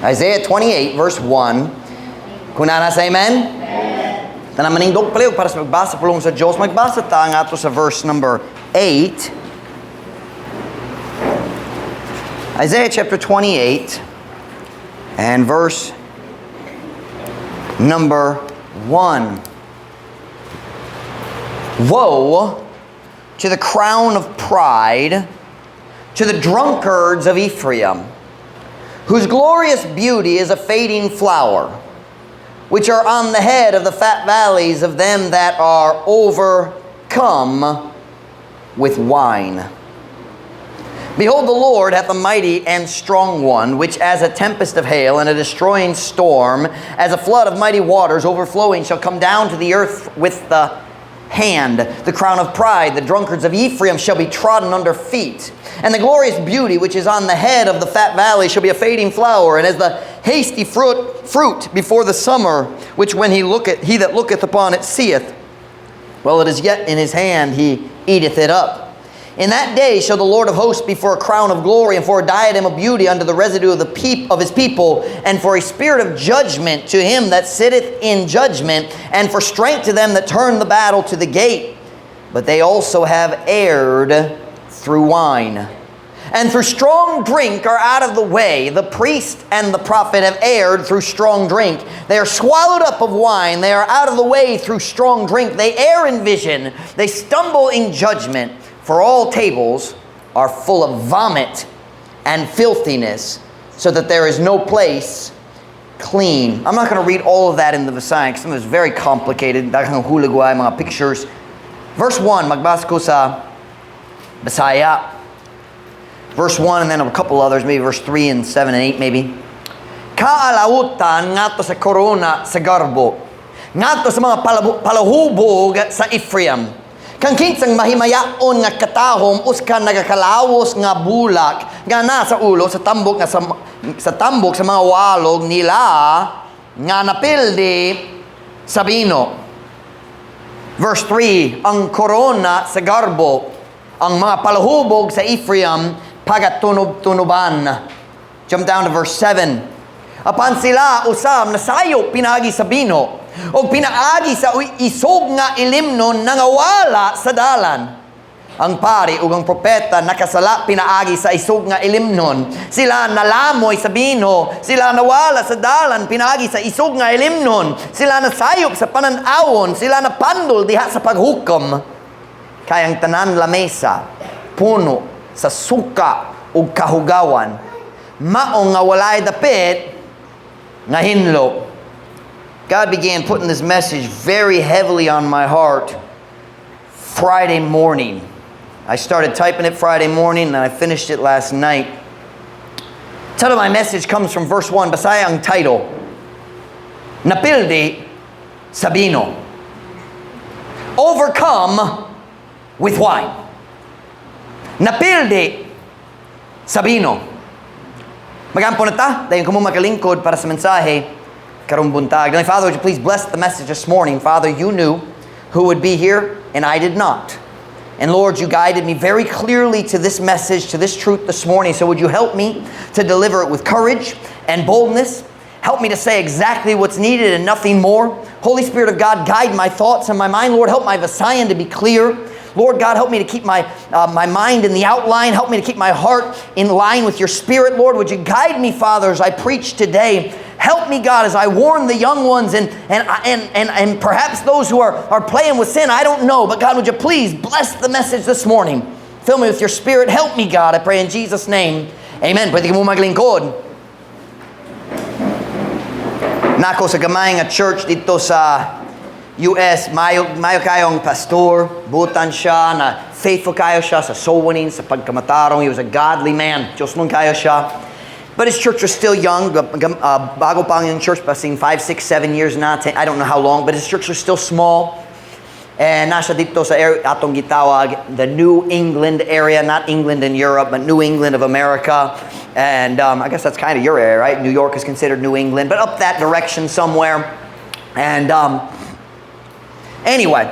Isaiah 28 verse 1. Kung naa na sa amen? Tanan manindog palihog para sa magbasa pulong sa Diyos. Magbasa ta ngadto sa verse number 8. Isaiah chapter 28 and verse number 1. Woe to the crown of pride, to the drunkards of Ephraim, whose glorious beauty is a fading flower, which are on the head of the fat valleys of them that are overcome with wine. Behold, the Lord hath a mighty and strong one, which as a tempest of hail and a destroying storm, as a flood of mighty waters overflowing, shall come down to the earth with the hand. The crown of pride, the drunkards of Ephraim, shall be trodden under feet. And the glorious beauty which is on the head of the fat valley shall be a fading flower, and as the hasty fruit before the summer, which when he that looketh upon it seeth, while it is yet in his hand, he eateth it up. In that day shall the Lord of hosts be for a crown of glory and for a diadem of beauty unto the residue of his people, and for a spirit of judgment to him that sitteth in judgment, and for strength to them that turn the battle to the gate. But they also have erred through wine, and through strong drink are out of the way. The priest and the prophet have erred through strong drink. They are swallowed up of wine. They are out of the way through strong drink. They err in vision. They stumble in judgment. For all tables are full of vomit and filthiness, so that there is no place clean. I'm not going to read all of that in the Visayan because some of it's very complicated. Daghang hulagway, mga pictures. Verse 1, magbasa ko sa Bisaya. Verse 1 and then a couple others, maybe verse 3 and 7 and 8 maybe. Kaalautan ngadto sa korona sa garbo. Ngadto sa mga palahubog sa Ephraim. Kang kinsang mahimayaon nga katahom uskan nagakalawos nga bulak nga nasa ulo sa tambok nga sa tambok sa mga walog nila nga napildi sa bino. Verse 3, ang korona sa garbo, ang mga palahubog sa Ephraim, pagatunob-tunoban. Jump down to verse 7. Apan sila usab nasayop pinaagi sa bino, o pinaagi sa isog nga ilimnon nangawala sa dalan. Ang pari ug ang propeta nakasala pinaagi sa isog nga ilimnon. Sila nalamoy sa bino, sila nawala sa dalan pinaagi sa isog nga ilimnon. Sila nasayop sa panan-awon, sila napandol diha sa paghukom. Kay ang tanan lamesa puno sa suka ug kahugawan. Mao nga walay dapit nga hinlo. God began putting this message very heavily on my heart Friday morning. I started typing it Friday morning and I finished it last night. Title of my message comes from verse 1. Bisaya ang title. Napildi sa bino. Overcome with wine. Napildi sa bino. Magampo na ta, dayon kamo makalingkod para sa mensahe karong buntag. Heavenly Father, would you please bless the message this morning? Father, you knew who would be here, and I did not. And Lord, you guided me very clearly to this message, to this truth this morning. So would you help me to deliver it with courage and boldness? Help me to say exactly what's needed and nothing more. Holy Spirit of God, guide my thoughts and my mind. Lord, help my Visayan to be clear. Lord God, help me to keep my mind in the outline. Help me to keep my heart in line with your Spirit. Lord, would you guide me, Father, as I preach today? Help me, God, as I warn the young ones and perhaps those who are playing with sin. I don't know. But God, would you please bless the message this morning? Fill me with your Spirit. Help me, God. I pray in Jesus' name. Amen. Pwede mo maglingkod. Naa ko sa gamay nga church didto sa US, mayo kayong pastor, buotan siya, na faithful kayo siya sa soul winning, sa pagkamatarong. He was a godly man. Diyosnon kayo siya. But his church was still young. Bago pa ang church, basing 5, 6, 7 years na. 10, I don't know how long, but his church was still small. And nasa didto sa area, atong gitawag, the New England area, not England in Europe, but New England of America. And I guess that's kind of your area, right? New York is considered New England, but up that direction somewhere. And anyway,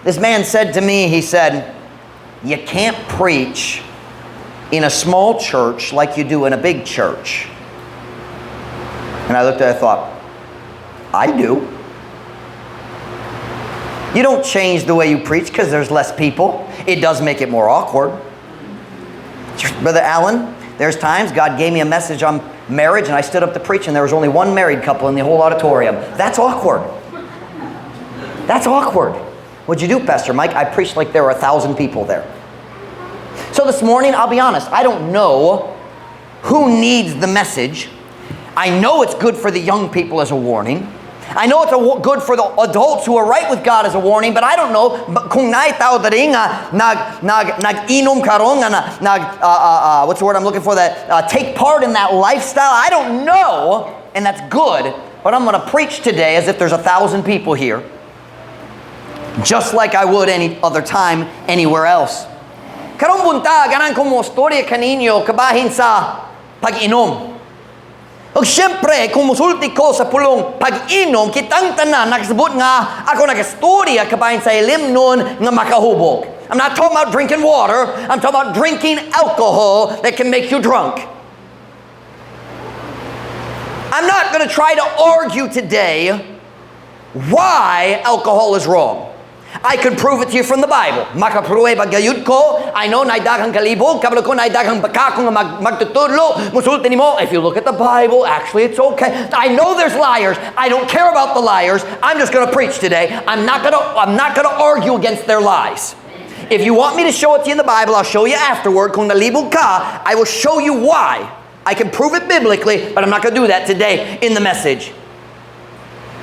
this man said to me, he said, "You can't preach in a small church like you do in a big church." And I looked at it, I thought, "I do." You don't change the way you preach because there's less people. It does make it more awkward. Brother Allen, there's times God gave me a message on marriage and I stood up to preach and there was only one married couple in the whole auditorium. That's awkward. That's awkward. "What'd you do, Pastor Mike?" I preached like there were 1,000 people there. So this morning, I'll be honest, I don't know who needs the message. I know it's good for the young people as a warning. I know it's good for the adults who are right with God as a warning, but I don't know kung naay tao diri nga nag nag nag-inom karon nga na, nag what's the word I'm looking for, that take part in that lifestyle. I don't know, and that's good, but I'm going to preach today as if there's 1,000 people here, just like I would any other time anywhere else. Karong buntag, ganahan ko mostorya kaninyo kabahin sa pag-inom. Ug syempre, kung musulti ko sa pulong pag-inom, kitang tanan nakasabot nga ako nagastorya kabahin sa ilimnon nga makahubog. I'm not talking about drinking water. I'm talking about drinking alcohol that can make you drunk. I'm not going to try to argue today why alcohol is wrong. I can prove it to you from the Bible. Makapruweba gayud ko. I know naay daghang kalibog. Kabalo ko naay daghang bakako nga magtutudlo. Musulti nimo, "If you look at the Bible, actually it's okay." I know there's liars. I don't care about the liars. I'm just going to preach today. I'm not going to argue against their lies. If you want me to show it to you in the Bible, I'll show you afterward. Kung nalibog ka, I will show you why. I can prove it biblically, but I'm not going to do that today in the message.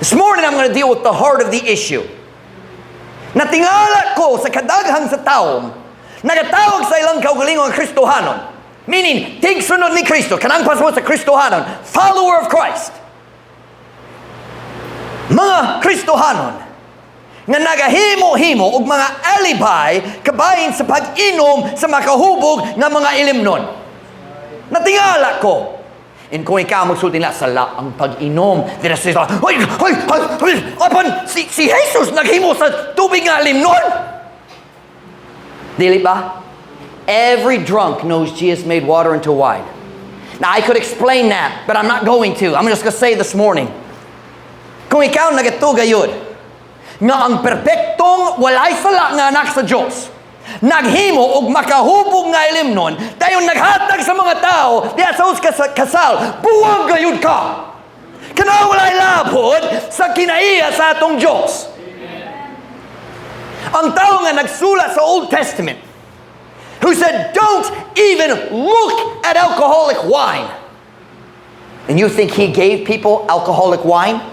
This morning, I'm going to deal with the heart of the issue. Natingala ko sa kadaghang sa taong nagatawag sa ilang kaugalingon Kristohanon. Meaning, tigsunod ni Kristo, kanang pasabot sa Kristohanon, follower of Christ. Mga Kristohanon nga nagahimo-himo og mga alibay kabahin sa pag-inom sa makahubog nga mga ilimnon. Natingala ko. And kung ikaw magsulti na sala ang pag-inom, dira sila, "Ay, ay, ay, ay, apan, si Jesus naghimo sa tubig nga ilimnon." Dili ba? Every drunk knows Jesus made water into wine. Now, I could explain that, but I'm not going to. I'm just going to say this morning, kung ikaw nagatuo gayud, nga ang perpektong walay sala nga anak sa Diyos, naghimo og makahubog nga ilimnon, dayon naghatag sa mga tao, diya sa us kasal, buwag gayud ka. Kana walay labot sa kinaiya sa atong Diyos. Ang tao nga nagsulat sa Old Testament, who said, "Don't even look at alcoholic wine." And you think he gave people alcoholic wine?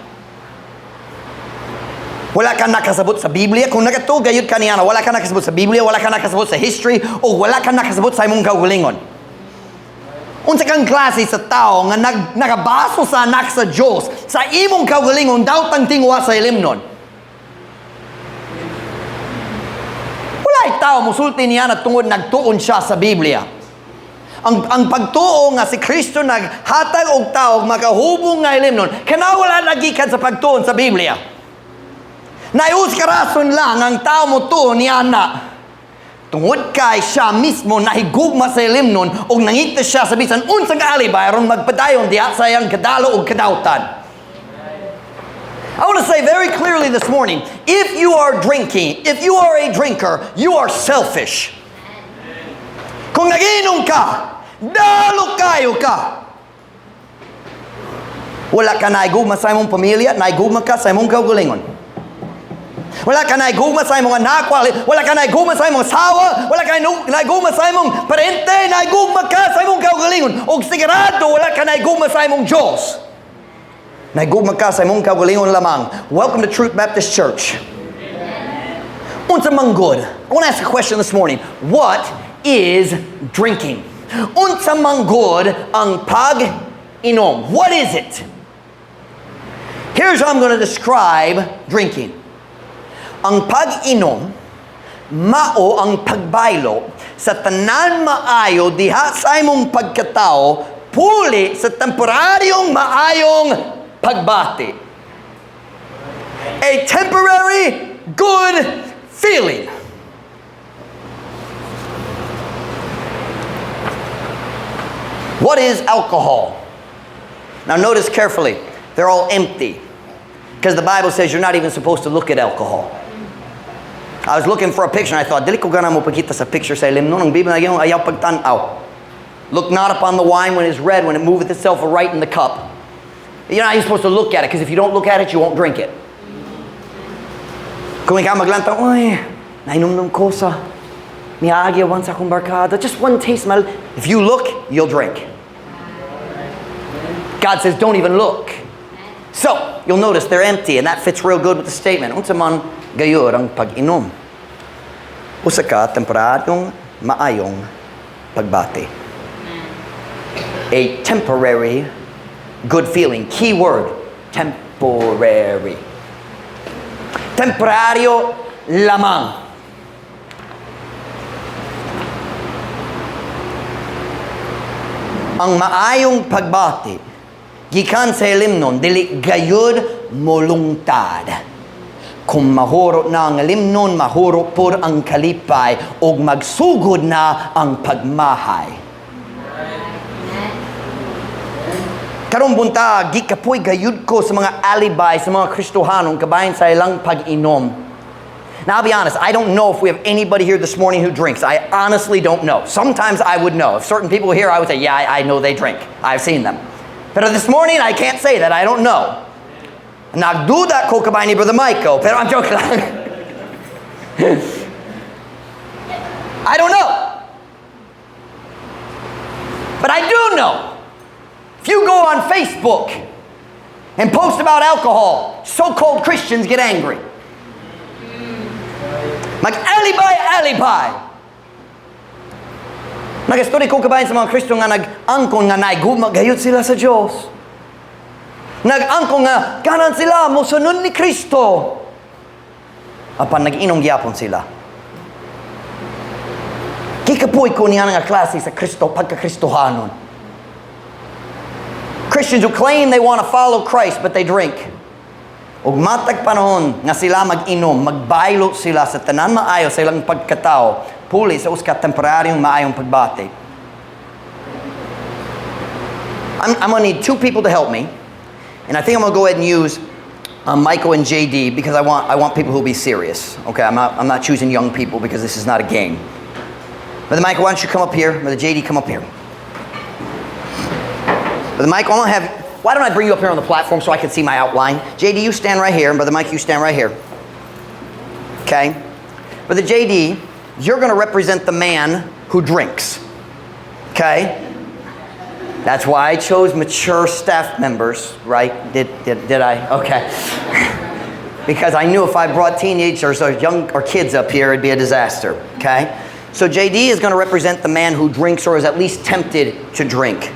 Wala ka nakasabot sa Biblia. Kung nagatuo gayud kaniana, wala ka nakasabot sa Biblia, wala ka nakasabot sa history, o wala ka nakasabot sa imong kaugalingon. Unsa kang klase sa tao nga nagabaso sa anak sa Diyos sa imong kaugalingon daw tang tinguha sa ilimnon? Walay tao musulti niya na tungod nagtuon siya sa Biblia. Ang pagtuo nga si Kristo naghatag og tao makahubog nga ilimnon, kana wala nagikan sa pagtuon sa Biblia. Naay usa ka rason lang ang tao mo tuo niya na. Tungod kay siya mismo nahigugma sa ilimnon og nangita siya sa bisan unsang alibay aron magpadayon diha sa iyang kadalo og kadawtan. I want to say very clearly this morning, if you are drinking, if you are a drinker, you are selfish. Kung nagiinom ka, dalo kayo ka. Wala ka naigugma sa imong pamilya, naigugma ka sa imong kaugalingon. Wala ka naigugma sa imong anak, wala ka naigugma sa imong asawa, wala ka naigugma sa imong parente, naigugma ka sa imong kaugalingon. Og sigurado wala ka naigugma sa imong Diyos. Naigugma ka sa imong kaugalingon lamang. Welcome to Truth Baptist Church. Unsa man gud? I want to ask a question this morning. What is drinking? Unsa man gud ang pag-inom? What is it? Here's how I'm going to describe drinking. Ang pag-inom, mao ang pagbaylo sa tanan maayo diha sa imong pagkatao puli sa temporaryong maayong pagbati. A temporary good feeling. What is alcohol? Now notice carefully, they're all empty. Because the Bible says you're not even supposed to look at alcohol. I was looking for a picture and I thought, dili ko gana mo pakita sa picture sa ilimnon. Ang Biblia nag ayaw pagtanaw. Look not upon the wine when it is red, when it moveth itself aright in the cup. You're not even supposed to look at it because if you don't look at it, you won't drink it. Kung ikaw maglantaw, uy, nainomdom ko sa miagi once akong barkada. Just one taste. Mal. If you look, you'll drink. God says, don't even look. So, you'll notice they're empty, and that fits real good with the statement. Unsa man gayud ang pag-inom? Usa ka temporaryong maayong pagbati. A temporary good feeling. Key word, temporary. Temporaryo lamang. Ang maayong pagbati gikan sa ilimnon dili gayud molungtad. Kung mahurot na ang ilimnon, mahurot pod ang kalipay ug magsugod na ang pagmahay. Karong buntag, gikapoy gayud ko sa mga alibay sa mga Kristohanon kabahin sa ilang pag-inom. Now, I'll be honest, I don't know if we have anybody here this morning who drinks. I honestly don't know. Sometimes I would know. If certain people here, I would say, yeah, I know they drink. I've seen them. Pero this morning, I can't say that. I don't know. Nagduda ko kabahin ni Brother Michael, pero I'm joking. I don't know. But I do know. If you go on Facebook and post about alcohol, so-called Christians get angry. Mag-alibay, alibay. Nag-story ko kabahin sa mga Kristo nga nag-angkon nga naigugma gayud sila sa Diyos. Nag-angkon nga ganan sila mosunod ni Kristo. Apan nag-inom gyapon sila. Kikapoy ko niya nga klase sa Kristo pagka-Kristohanon. Christians who claim they want to follow Christ but they drink. Ug matag panahon nga sila mag-inom, magbaylo sila sa tanan maayo sa ilang pagkatao, puli sa usa ka temporaryong maayong pagbati. I'm going to need two people to help me, and I think I'm going to go ahead and use Michael and JD because I want people who will be serious. Okay, I'm not choosing young people because this is not a game. Brother Michael, why don't you come up here? Brother JD, come up here. Brother Michael, I'm gonna have. Why don't I bring you up here on the platform so I can see my outline? JD, you stand right here, and Brother Mike, you stand right here. Okay? Brother JD, you're going to represent the man who drinks. Okay? That's why I chose mature staff members, right? Did I? Okay. Because I knew if I brought teenagers or young or kids up here, it'd be a disaster. Okay? So JD is going to represent the man who drinks or is at least tempted to drink.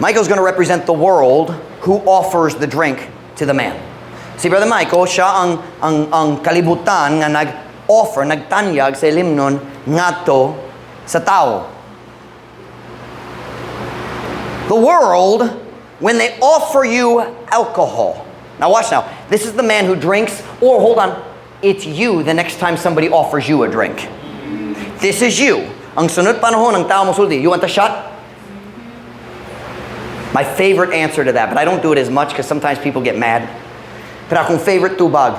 Michael's going to represent the world who offers the drink to the man. Si Brother Michael, siya ang kalibutan nga nag-offer, nagtanyag sa ilimnon ngadto sa tao. The world, when they offer you alcohol. Now watch now. This is the man who drinks, or hold on, it's you the next time somebody offers you a drink. This is you. Ang sunod panahon, ang tao mosulti, you want the shot? My favorite answer to that, but I don't do it as much because sometimes people get mad. Pero akong favorite tubag.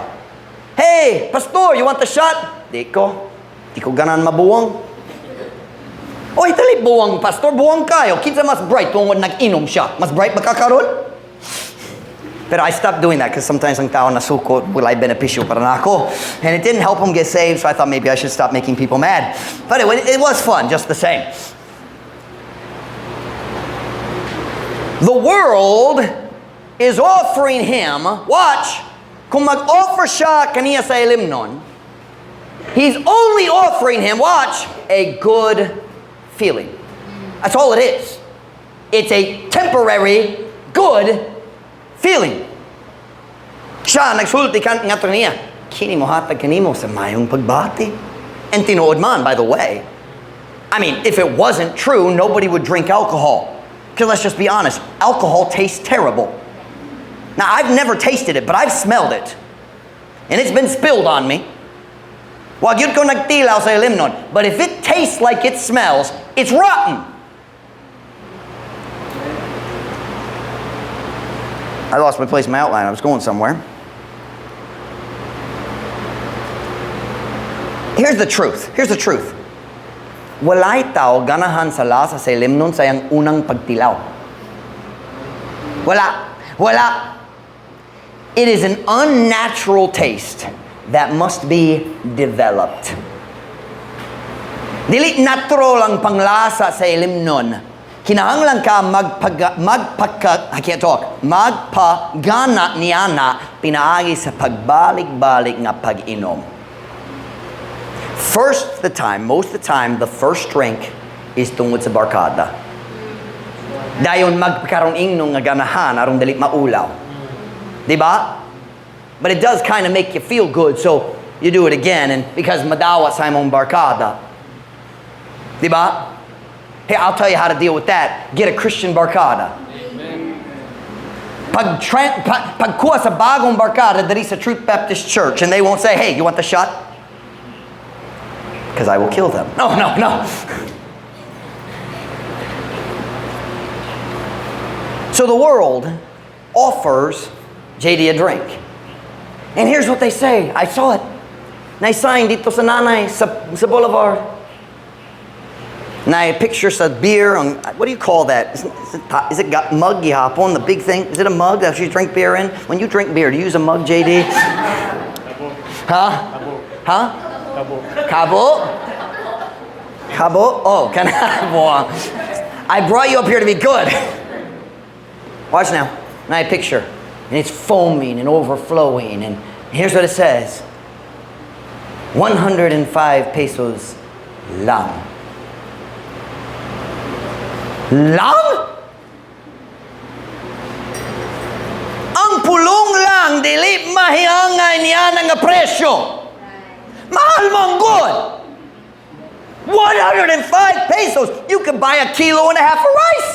Hey, pastor, you want the shot? Di ko. Di ko ganan mabuwang. Oy, dali buwang, pastor. Buwang kayo. Kinsa mas bright kung nag-inom siya? Mas bright ba ka karon? Pero I stopped doing that because sometimes ang tao nasuko, wala'y benepisyo para nako. And it didn't help them get saved, so I thought maybe I should stop making people mad. But it was fun, just the same. The world is offering him, watch, kung mag-offer siya kaniya sa ilimnon, he's only offering him, watch, a good feeling. That's all it is. It's a temporary good feeling. Siya, nagsulti kan nga niya, kini mo hatag kanimo sa mayong pagbati. And tinuod man, by the way. I mean, if it wasn't true, nobody would drink alcohol. Because let's just be honest, alcohol tastes terrible. Now, I've never tasted it, but I've smelled it. And it's been spilled on me. Wa gyud ko nagtilaw sa ilimnon. But if it tastes like it smells, it's rotten. I lost my place in my outline. I was going somewhere. Here's the truth. Here's the truth. Walay tao ganahan sa lasa sa ilimnon sa iyang unang pagtilaw. Wala. Wala. It is an unnatural taste that must be developed. Dili natural ang panglasa sa ilimnon. Kinahanglan ka magpagka, I can't talk, magpagana niana pinaagi sa pagbalik-balik nga pag-inom. Most of the time, the first drink is tungod sa barkada. Dayon magkaroon ingno nga ganahan aron dili maulaw. Di ba? But it does kind of make you feel good, so you do it again, and because madawa sa imong barkada. Di ba? Hey, I'll tell you how to deal with that. Get a Christian barkada. Pagkuha sa bagong barkada diri sa Truth Baptist Church, and they won't say, "Hey, you want the shot?" Because I will kill them. No, no, no. So the world offers JD a drink. And here's what they say. I saw it. Naay sign didto sa nanay, sa boulevard. Na picture sa beer. What do you call that? Is it got mug gihapon, the big thing? Is it a mug that you drink beer in? When you drink beer, do you use a mug, JD? Huh? Huh? Kabo. Kabo? Kabo? Oh, can I? I brought you up here to be good. Watch now. Now I picture. And it's foaming and overflowing. And here's what it says. 105 pesos lang. Lang? Ang pulong lang, dili mahiangay niya nga presyo. Mahal man gud. 105 pesos. You can buy a kilo and a half of rice.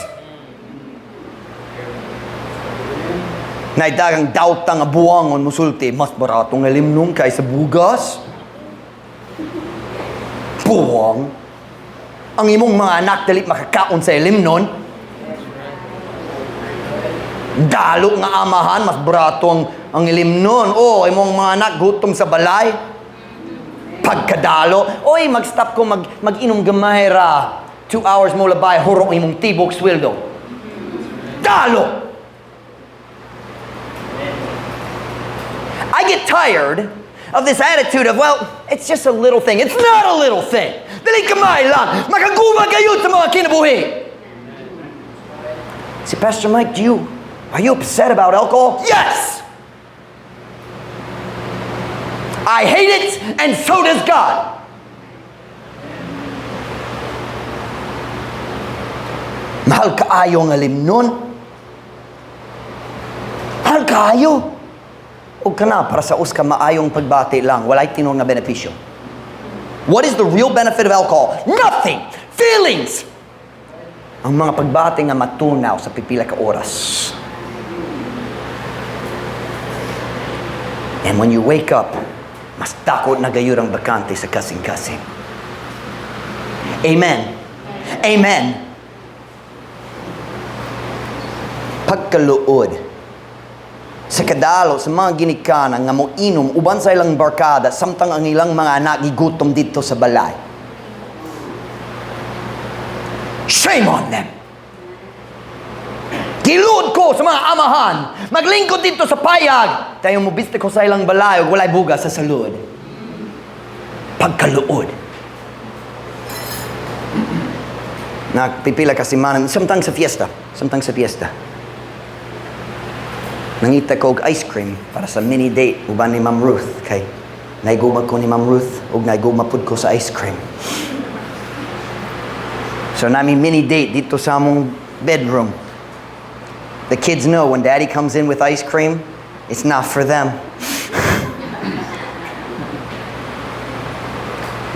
Naay daghang dauta nga buwangon musulti, mas barato nga ilimnon kaysa bugas. Buwang. Ang imong mga anak dili makakaon sa ilimnon. Dalo nga amahan, mas barato ang ilimnon. Oh, imong mga anak gutom sa balay. Pagkadalo, oy, mag-stop ko, mag-inom gamay ra. 2 hours mo labay, hurong imong tibok sweldo. Dalo! I get tired of this attitude of, well, it's just a little thing. It's not a little thing. Dili kamay lang. Makaguba kayo sa mga kinabuhi. Si Pastor Mike, are you upset about alcohol? Yes! I hate it, and so does God. Mahal kaayo ang ilimnon. Mahal kaayo. O kana, para sa usa ka maayong pagbati lang, walay tinuod nga benepisyo. What is the real benefit of alcohol? Nothing! Feelings! Ang mga pagbati nga matunaw sa pipila ka oras. And when you wake up, mas dako na gayud ang bakante sa kasing-kasing. Amen. Amen. Pagkaluod sa kadalo sa mga ginikanan nga moinom uban sa ilang barkada samtang ang ilang mga anak gigutom didto sa balay. Shame on them. Giluod ko sa mga amahan, maglingkod didto sa payag, tayo mobista ko sa ilang balay ug walay bugas sa salud. Pagkaluod. Nagpipila ka si Manang, samtang sa fiesta, samtang sa fiesta. Nangita ko og ice cream para sa mini date uban ni Ma'am Ruth kay naiguma ko ni Ma'am Ruth ug naiguma pud ko sa ice cream. So nami mini date didto sa among bedroom. The kids know when Daddy comes in with ice cream, it's not for them.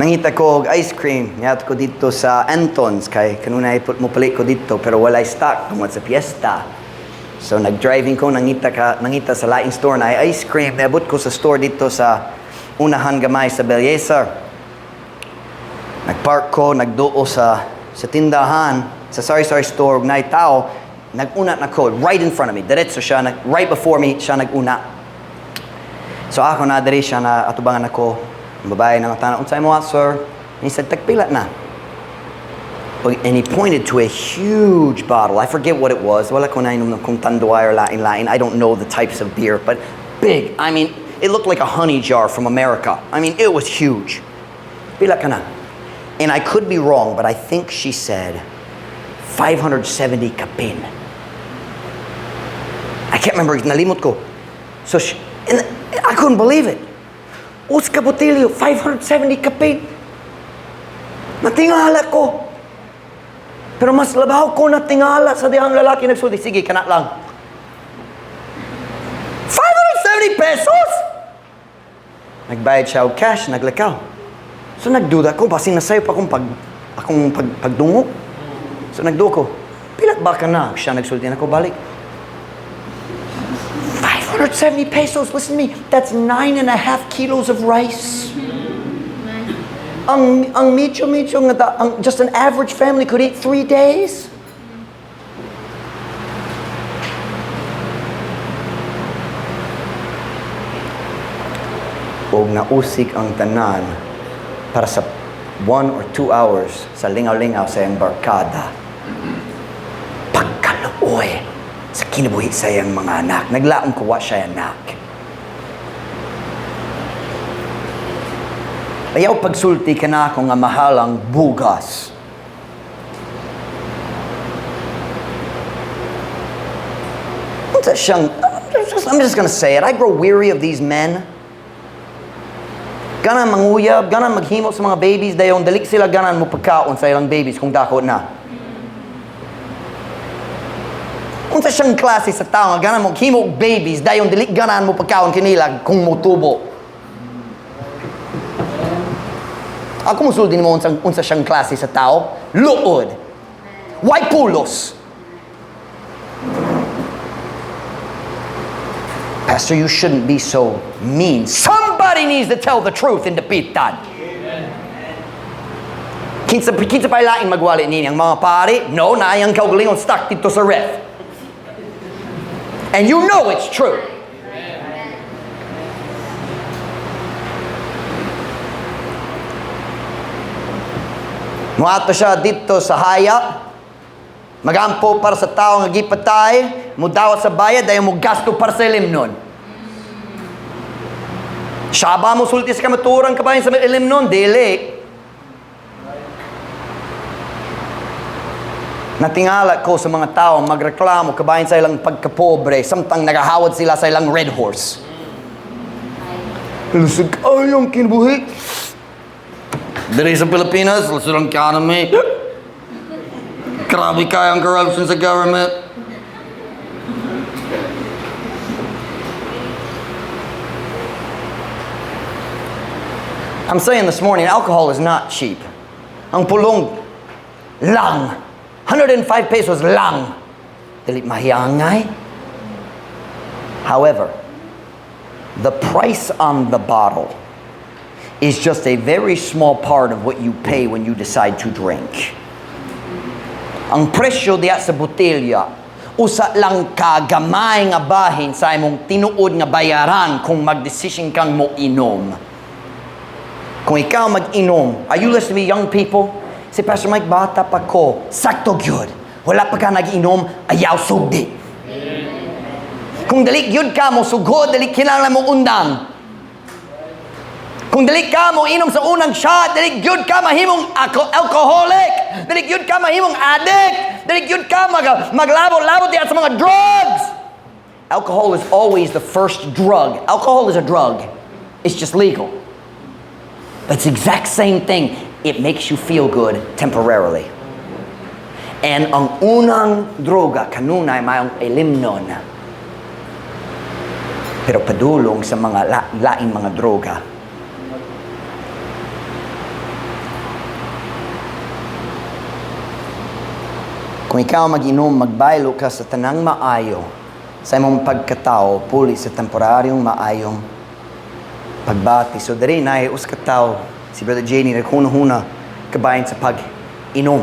Nangita ko og ice cream, niadto ko didto sa Anton's kay kanunay pud mopalit ko didto pero walay stock tungod sa fiesta. So nag-driving ko, nangita sa laing store na ice cream. Naabot ko sa store didto sa unahan gamay sa Belleza. Nagpark ko, nagduo sa tindahan, sa sari-sari store, ug naay tao. Nag-una na ko, right in front of me. Diretso siya, right before me, siya nag-una. So ako na diri siya na atubangan ako. Ang babae nangutana, "Unsay mo, sir?" And he said, "Tagpila na?" And he pointed to a huge bottle. I forget what it was. Wala ko nainom ng kung Tanduay or lain-lain. I don't know the types of beer, but big. I mean, it looked like a honey jar from America. I mean, it was huge. "Pila ka na?" And I could be wrong, but I think she said 570 kapin. I can't remember, nalimot ko. And I couldn't believe it. Usa ka botelyo, 570 kapin. Natingala ko. Pero mas labaw ko natingala sa dihang lalaki nagsulti. "Sige, kana lang." 570 pesos! Nagbayad siya og cash, naglakaw. So nagduda ko, basin nasayop akong pagdungog. So nagduda ko, "Pila ba ka na?" Siya nagsulti na ko balik. 570 pesos, listen to me, that's 9.5 kilos of rice. Ang medyo-medyo nga ang, just an average family could eat 3 days. Og nausik ang tanan para sa 1 or 2 hours sa lingaw-lingaw sa iyang barkada. Pagkaluoy sa kinabuhi sa iyang mga anak. Naglaom ko wa siya anak. Ayaw pagsulti ka na ako nga mahal ang bugas. Unsa siyang, I'm just gonna say it, I grow weary of these men. Gana manguyab, gana maghimo sa mga babies, dayon dali sila ganan mo pagkaon sa ilang babies kung dako na. Unsa siyang klase sa tao nga gana mo himo og babies, dayon dili ganan mo pagkaon kanila kung motubo? Ako musulti nimo unsa siyang klase sa tao? Luod. Way pulos. "Pastor, you shouldn't be so mean." Somebody needs to tell the truth in Dapitan. Kinsa pa laing magwali nini? Ang mga pari? No, naay ang kaugalingon stuck dito sa ref. And you know it's true. Muadto siya dito sa haya, magampo para sa tao nga gipatay, mudawat sa bayad, dayon mo gasto para sa ilimnon. Siya ba mo sulti sa kamatuoran kabahin sa ilimnon? Dili. Natingala ko sa mga tao magreklamo kabahin sa ilang pagkapobre samtang nagahawad sila sa ilang Red Horse. Lusog kaayo ang kinabuhi. Diri sa Pilipinas, lusog ang economy. Grabe kaayo ang corruption sa government. I'm saying this morning, alcohol is not cheap. Ang pulong lang, 105 pesos lang. Dili mahiyangay. However, the price on the bottle is just a very small part of what you pay when you decide to drink. Ang presyo diya sa botelya, usa lang kagamay nga bahin sa imong tinuod nga bayaran kung magdesisyon kang mo inom. Kung ikaw mag-inom, are you listening to me, young people? Si Pastor Mike, bata pa ko, sakto gyud. Wala pa ka nag-inom, ayaw sugdi. Kung dili gyud ka mo sugod, dili kinahanglan mo undang. Kung dili ka mo inom sa unang shot, dili gyud ka mahimong alcoholic. Dili gyud ka mahimong addict. Dili gyud ka maglabo-labo diya sa mga drugs. Alcohol is always the first drug. Alcohol is a drug. It's just legal. But it's the exact same thing. It makes you feel good temporarily. And ang unang droga kanunay mayong ilimnon. Pero padulong sa mga laing mga droga. Kung ikaw mag-inom, magbaylo ka sa tanang maayo sa imong pagkatao, puli sa temporaryong maayong pagbati. So diri na usa ka tawo, si Brother Janie, naghuna-huna kabahin sa pag-inom.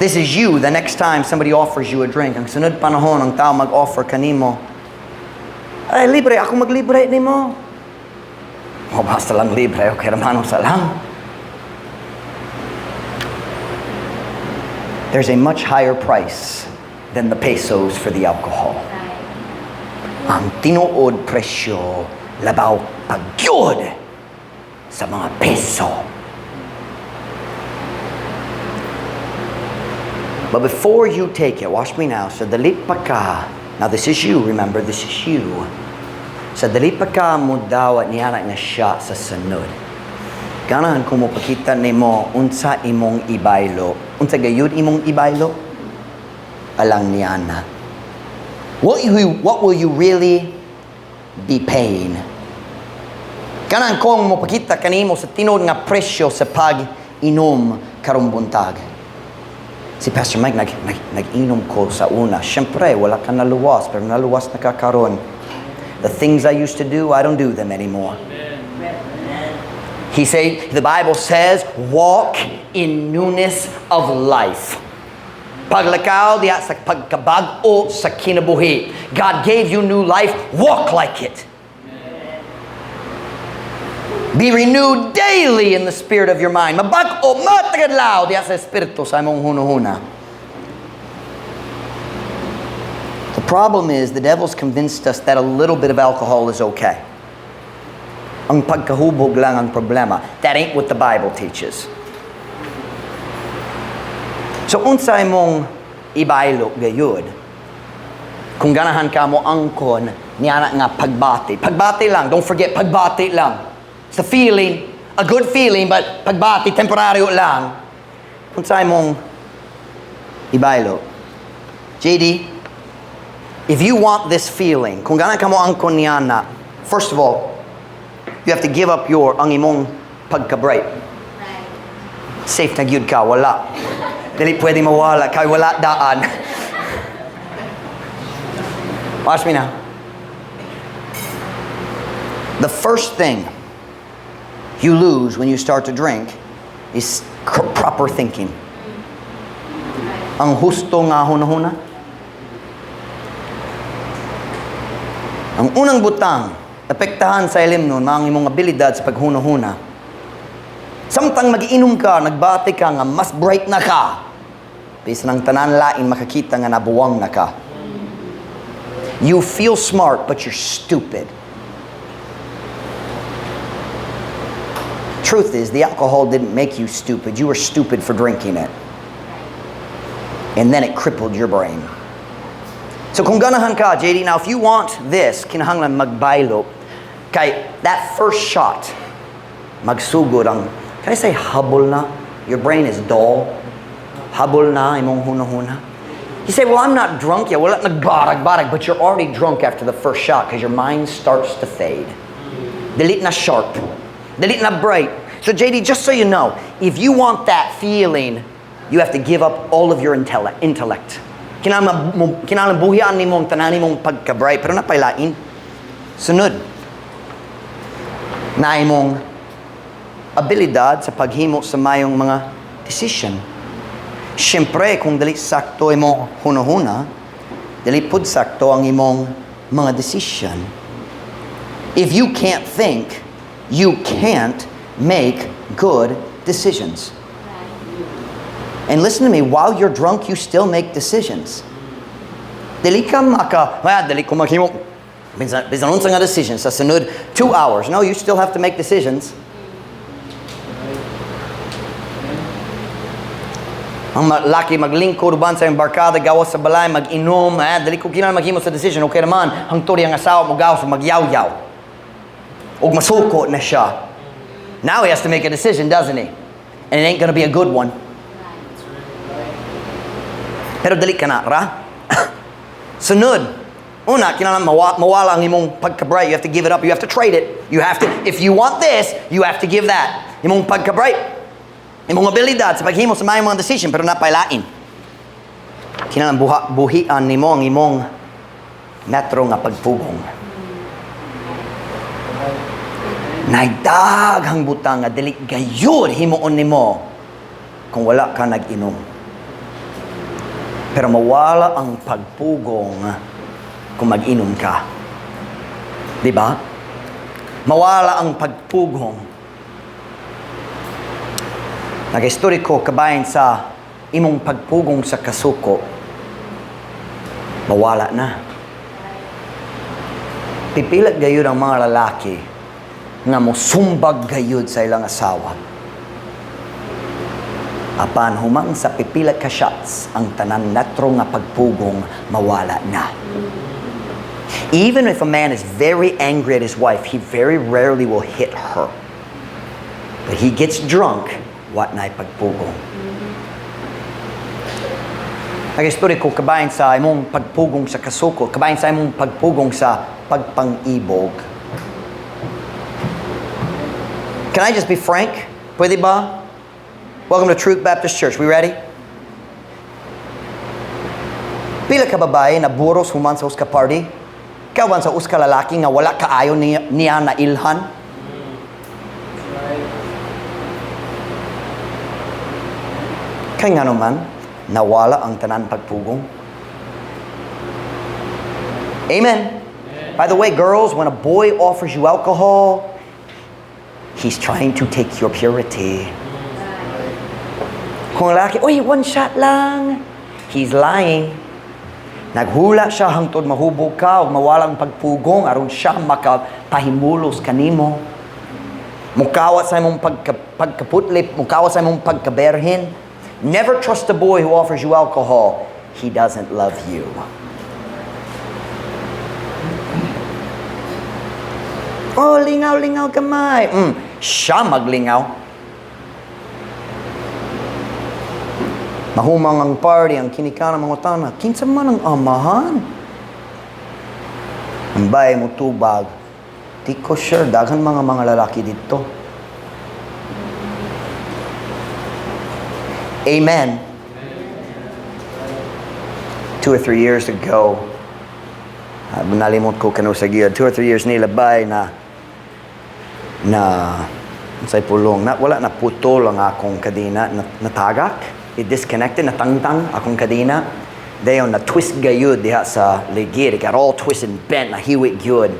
This is you the next time somebody offers you a drink. Ang sunod panahon, ang tao mag-offer kanimo. "Ay, libre. Ako maglibre nimo." Oh, basta lang libre. Okay, ramano sa lang. There's a much higher price than the pesos for the alcohol. Ang tinuod presyo labaw pa gyud sa mga peso. But before you take it, watch me now, sa dali pa ka, now this is you, remember, this is you. Sa dali pa ka mo dawat niya nga siya sa sunod. Ganahan ko mo pakita nimo unsa imong ibaylo. Unsa gayud imong ibaylo? Alang niana. What will you really be paying? Ganahan kong mo pakita kanimo sa tinuod nga presyo sa pag-inom karong buntag. Si Pastor Mike, nag-inom ko sa una. Siyempre, wala ka naluwas, pero naluwas na ka karon. The things I used to do, I don't do them anymore. He say, the Bible says, walk in newness of life. Paglakaw diha sa pagkabag-o sa kinabuhi. God gave you new life, walk like it. Be renewed daily in the spirit of your mind. Mabag-o, matagadlaw diha sa espiritu sa imong hunahuna. The problem is the devil's convinced us that a little bit of alcohol is okay. Ang pagkahubog lang ang problema. That ain't what the Bible teaches. So unsa imong ibaylo gayud? Kung ganahan ka mo angkon niya nga pagbati. Pagbati lang. Don't forget, pagbati lang. It's a feeling, a good feeling, but pagbati, temporaryo lang. Unsa imong ibaylo? JD, if you want this feeling, kung ganahan ka mo angkon niya na, first of all, you have to give up your ang imong pagka-bright. Safe na gyud ka, wala. Dili pwede mawala, kay wala daan. Watch me now. The first thing you lose when you start to drink is proper thinking. Ang husto nga hunahuna. Ang unang butang, apektahan sa ilim nun, ang imong abilidad sa paghunahuna. Samtang magiinom ka, nagbati ka nga mas bright na ka. Bisan ang tanan lain makakita nga nabuwang na ka. You feel smart, but you're stupid. Truth is, the alcohol didn't make you stupid. You were stupid for drinking it. And then it crippled your brain. So kung ganahan ka, JD, now if you want this, kinahanglan magbaylo, kay that first shot, magsugod ang, can I say habol na? Your brain is dull. Habol na imong hunahuna. You say, well, I'm not drunk yet. Wala nagbarag-barag, but you're already drunk after the first shot because your mind starts to fade. Dili na sharp. Dili na bright. So JD, just so you know, if you want that feeling, you have to give up all of your intellect. Kinahanglan buhian nimo ang tanan nimong pagka-bright, pero napailain. Sunod, na imong abilidad sa paghimo sa mayong mga decision. Siyempre, kung dili sakto imong hunahuna, dili pud sakto ang imong mga decision. If you can't think, you can't make good decisions. And listen to me, while you're drunk, you still make decisions. Dili ka maka, well, dili ko maghimo. Bisan unsa nga decision sa sunod 2 hours. No, you still have to make decisions. Ang laki maglingkod uban sa iyong barkada, gawas sa balay, mag-inom, dili ko kinahanglan maghimo sa decision. Okay naman, hangtod ang asawa mo gawas, magyaw-yaw. Og masuko na siya. Now he has to make a decision, doesn't he? And it ain't going to be a good one. Pero dali ka na, ra? Sunod. Una, kinahanglan mawala ang imong pagka-bright. You have to give it up. You have to trade it. You have to, if you want this, you have to give that. Imong pagka-bright. Imong abilidad sa paghimo sa mayong mga decision, pero napailain. Kinahanglan buhian nimo ang imong metro nga pagpugong. Naidaghang butang nga dili gayud himuon nimo kung wala ka nag-inom. Pero mawala ang pagpugong kung mag-inom ka. Di ba? Mawala ang pagpugong. Nag-istorya ko kabahin sa imong pagpugong sa kasuko. Mawala na. Pipila gayud ang mga lalaki nga mosumbag gayud sa ilang asawa. Apan humang sa pipila ka shots, ang tanan natro nga pagpugong mawala na. Even if a man is very angry at his wife, he very rarely will hit her. But he gets drunk, wa na'y pagpugong. Nag-istorya ko kabahin sa imong pagpugong sa kasuko, kabahin sa imong pagpugong sa pagpang-ibog. Can I just be frank? Pwede ba? Welcome to Truth Baptist Church. We ready? Pila ka babae na buros human sa usa ka party? Kauban sa usa ka lalaki nga wala kaayo niya na ilhan? Kay ngano man, nawala ang tanan pagpugong. Amen. By the way, girls, when a boy offers you alcohol, he's trying to take your purity. Kung lalaki, "Uy, one shot lang." He's lying. Naghula siya hangtod mahubog ka o mawalang pagpugong aron siya makapahimulos kanimo. Mukawat sa imong pagkaputlip, mukawat sa imong pagkaberhin. Never trust a boy who offers you alcohol. He doesn't love you. Oh, lingaw-lingaw kamay. Siya maglingaw. Mahumang ang party, ang kinikana mga tana. Kinsa man ang amahan? Ang bay mo tubag. Di ko sure, daghan mga lalaki dito. Amen. 2 or 3 years ago, nalimot ko kanu sa giyad, 2 or 3 years nilabay na na say pulong na wala na putol ang akong kadina, na, natagak, it disconnected, natangtang akong kadina, dayon na twist gayud diha sa ligid. It got all twisted and bent, nahiwi gyud.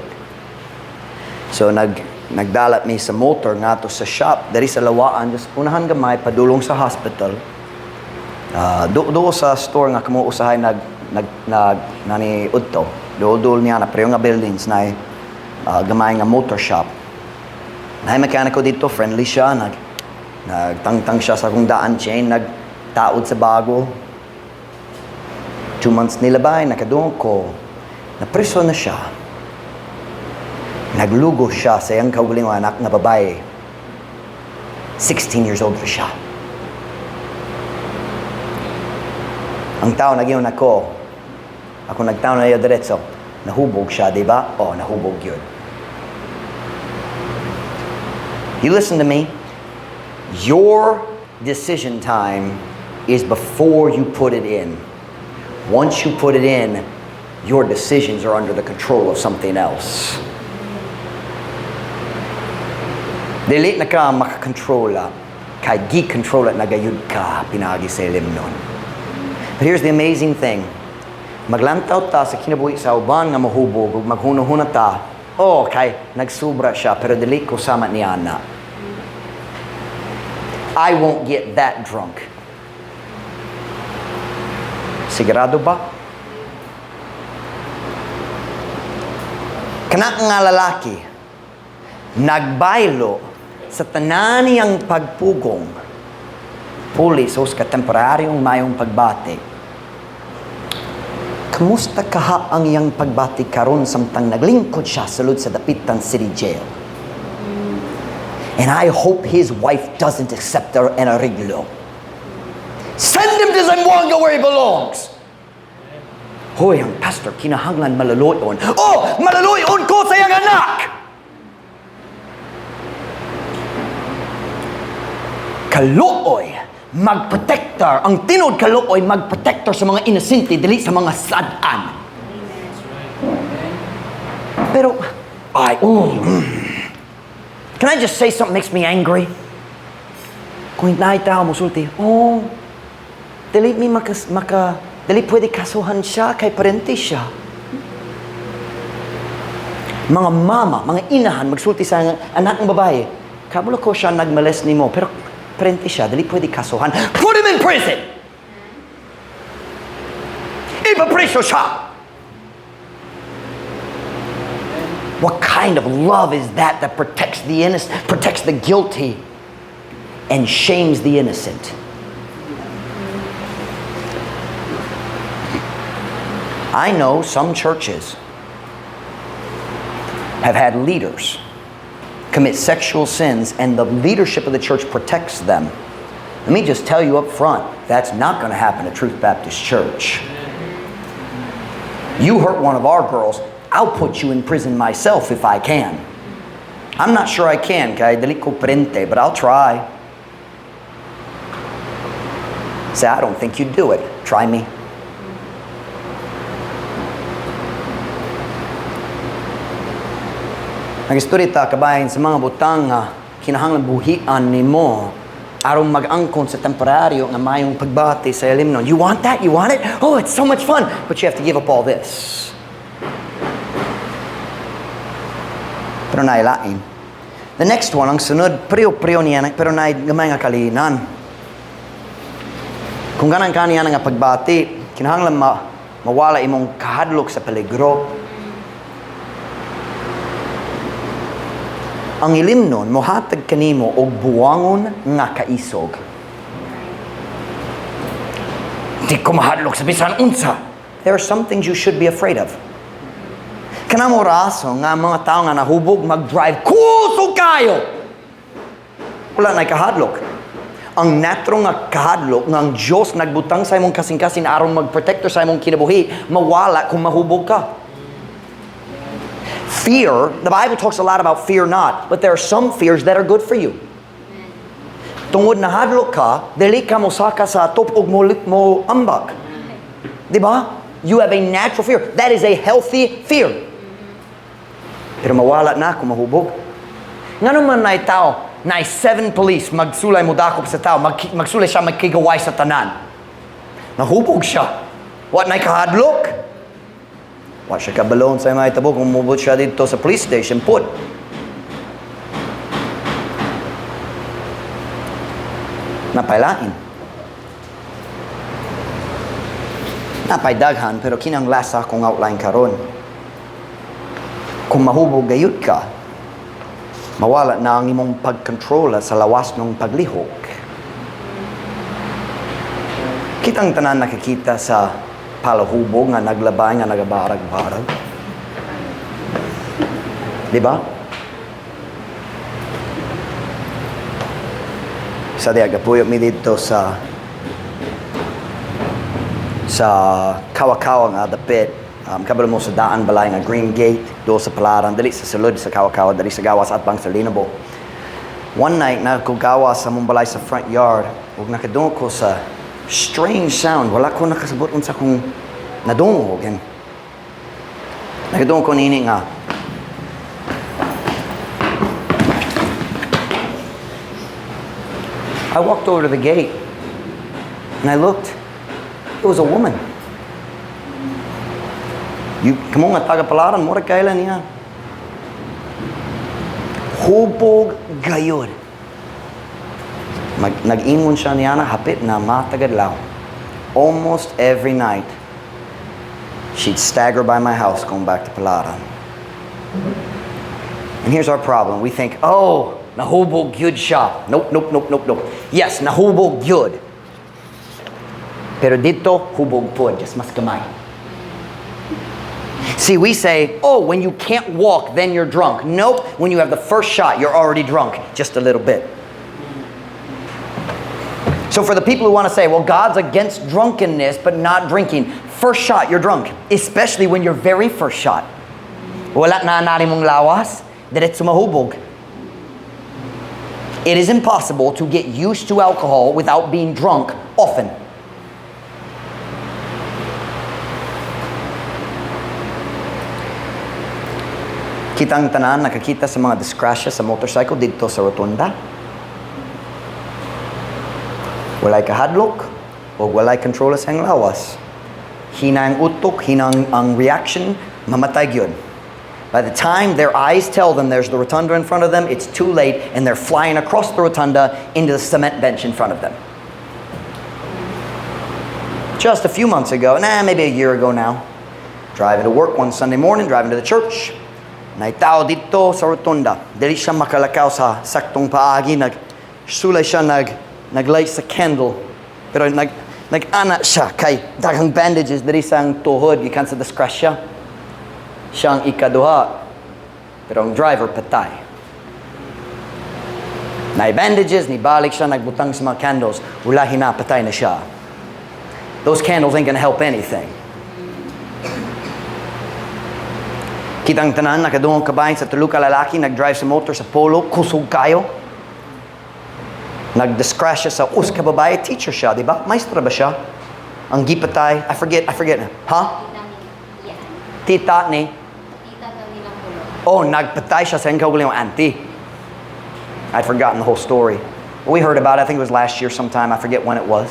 So nagdalat mi sa motor ngadto sa shop diri sa Lawaan, just unahan gamay padulong sa hospital. Do sa store nga kamo usahay nag nag nag nani udto, duol niya na pareho nga buildings na gamay nga motor shop na mekaniko dito. Friendly siya, nagtangtang siya sa akong daan chain, nagtaod sa bago. 2 months nilabay, nakadungog ko na preso na siya. Naglugo siya sa iyang kaugalingong anak na babae. 16 years old na siya. Ang tao nagyon ako, ako nagtao na iyo diretso, nahubog siya, di ba? Oh, nahubog yun. You listen to me. Your decision time is before you put it in. Once you put it in, your decisions are under the control of something else. Dili na ka makakontrola, kay gi-control at nagayud ka pinaagi sa ilimnon. But here's the amazing thing. Maglantaw ta sa kinabuhi sa uban nga mahubog ug maghuno-huna ta, "Oh, kay nagsubra siya, pero dili ko sama ni ana. I won't get that drunk." Sigurado ba? Kana nga lalaki, nagbaylo sa tanan niyang pagpugong, puli sa usa ka temporaryong mayong pagbati. Kamusta kaha ang iyang pagbati karon samtang naglingkod siya sulod sa Dapitan City Jail? And I hope his wife doesn't accept an arreglo. Send him to Zamboanga where he belongs. Hoy, ang pastor, kinahanglan maluluyon. Oh, maluluyon ko sa iyang anak! Kaluoy, magprotektor. Ang tinuod kaluoy, magprotektor sa mga inosente, dili sa mga sad-an. Pero, ay, oh. Can I just say something makes me angry? Kung naay tao mosulti, "Oh, dili mi maka, maka, Dili pwede kasuhan siya kay parente siya. Mga mama, mga inahan, magsulti sa anak ng babae, "Kabalo ko siya nag-molest nimo, pero parente siya, dili pwede kasuhan." Put him in prison! Ipapreso siya! What kind of love is that that protects the innocent, protects the guilty, and shames the innocent? I know some churches have had leaders commit sexual sins and the leadership of the church protects them. Let me just tell you up front, that's not going to happen at Truth Baptist Church. You hurt one of our girls, I'll put you in prison myself if I can. I'm not sure I can, kay dili ko parente, but I'll try. Say, "I don't think you'd do it." Try me. Nag-istorya ta kabahin sa mga butang nga kinahanglan buhian nimo aron mag-angkon sa temporaryo nga mayong pagbati sa ilimnon. You want that? You want it? Oh, it's so much fun. But you have to give up all this. Pero nailain. The next one, ang sunod, pareho-pareho niya, pero naay gamay nga kalihinan. Kung ganahan ka niya nga pagbati, kinahanglan mawala imong kahadlok sa peligro. Ang ilimnon, mohatag kanimo og buwangon nga kaisog. Di ko mahadlok sa bisan unsa. There are some things you should be afraid of. Kana mao rason nga mga tao nga nahubog mag-drive kusog kayo. Wala na kahadlok. Ang natural nga kahadlok nga ang Diyos nagbutang sa imong kasing-kasing aron magprotektor sa imong kinabuhi, mawala kung mahubog ka. Fear, the Bible talks a lot about fear not, but there are some fears that are good for you. Tungod nahadlok ka, dili ka mosaka sa atop og mo ambak. Di ba? You have a natural fear. That is a healthy fear. Pero mawala na kung mahubog. Ngano man naay tao, naay seven police, magsulay mo dakop sa tao, magsulay siya, magkigaway sa tanan. Nahubog siya. Wa na'y kahadlok? Wa siya kabalo unsay mahitabo kung mubot siya dito sa police station, put. Napailain. Napay daghan, pero kinang last akong outline karon. Kung mahubog gayud ka, mawala na ang imong pagkontrola sa lawas ng paglihok. Kitang tanan nakikita sa palahubog nga naglabay nga nagabarag-barag. Di ba? Sa diya, gapuyo mi dito sa Kawakawa nga dapit. Kabalo mo sa daan balay nga Green Gate, do sa Palaran, dali sa sulod sa Kawakawa, dali sa gawas atbang sa Linabo. One night, nagkugawa sa mong balay sa front yard, ug nakadungog ko sa strange sound. Wala ko nakasabot unsa kong nadungog. And nakadungog ko nini nga, I walked over to the gate and I looked. It was a woman. You, kamo nga taga Palaran, mura kaila niya. Hubog gayod. Nag-ingon siya niya na hapit na matag adlaw. Almost every night, she'd stagger by my house going back to Palaran. And here's our problem. We think, "Oh, nahubog gyud siya." Nope. Yes, nahubog gyud. Pero dito, hubog pod, just mas gamay. See, we say, "Oh, when you can't walk, then you're drunk." Nope, when you have the first shot, you're already drunk, just a little bit. So for the people who want to say, "Well, God's against drunkenness, but not drinking." First shot, you're drunk. Especially when your very first shot. Wala na na mong lawas, diretso mahubog. It is impossible to get used to alcohol without being drunk often. Kitang tanan nakakita sa mga disgrasya sa motorcycle dito sa rotunda. Walay kahadlok o walay kontrol sa iyang lawas. Hina ang utok, hina ang reaction, mamatay gyud. By the time their eyes tell them there's the rotunda in front of them, it's too late, and they're flying across the rotunda into the cement bench in front of them. Just a few months ago, nah, maybe a year ago now, driving to work one Sunday morning, driving to the church, naay tao didto sa rotunda. Dili siya makalakaw sa saktong paagi, nagsulay siya, naglight sa candle. Pero nag-ana siya kay daghang bandages diri sa ang tuhod gikan sa disgrasya. Siya ang ikaduha. Pero ang driver patay. Naay bandages, nibalik siya, nagbutang sa mga candles. Ulahi na, patay na siya. Those candles ain't gonna help anything. Kitang tanan, nakadungog kabahin sa tulo ka lalaki, nag-drive sa motor sa Polo, kusog kayo. Nag-disgrasya sa usa ka babae, teacher siya, di ba? Maestra ba siya? Ang gipatay, I forget. Ha? Tita ni Ian. Tita ni? Tita daw nilang tulo. Oh, nagpatay siya sa iyang kaugalingong auntie. I'd forgotten the whole story. We heard about it, I think it was last year sometime. I forget when it was.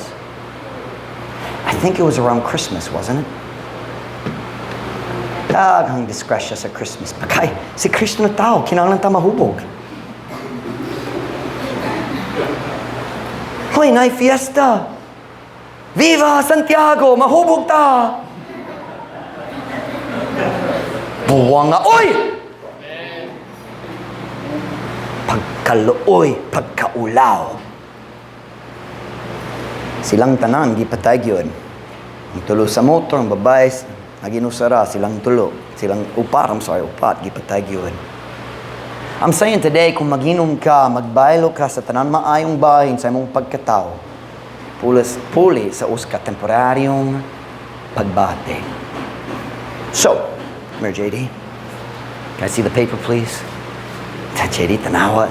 I think it was around Christmas, wasn't it? Daghang disgrasya sa Christmas. Pakay, si Kristo na tao, kinahanglan ta mahubog. Hoy, naay fiesta. Viva Santiago, mahubog ta. Buwang nga, oy! Pagkaluoy, pagkaulaw. Silang tanan, gipatay gyud. Ang tulo sa motor, ang babae, naginusara, silang tulo. Silang upat, I'm sorry, upat, gipatay gyud. I'm saying today, kung maginom ka, magbaylo ka sa tanan maayong bahin sa imong pagkatao, pulis, puli sa usa ka temporaryong pagbati. So, come here, JD. Can I see the paper, please? Ta, JD, tanawa.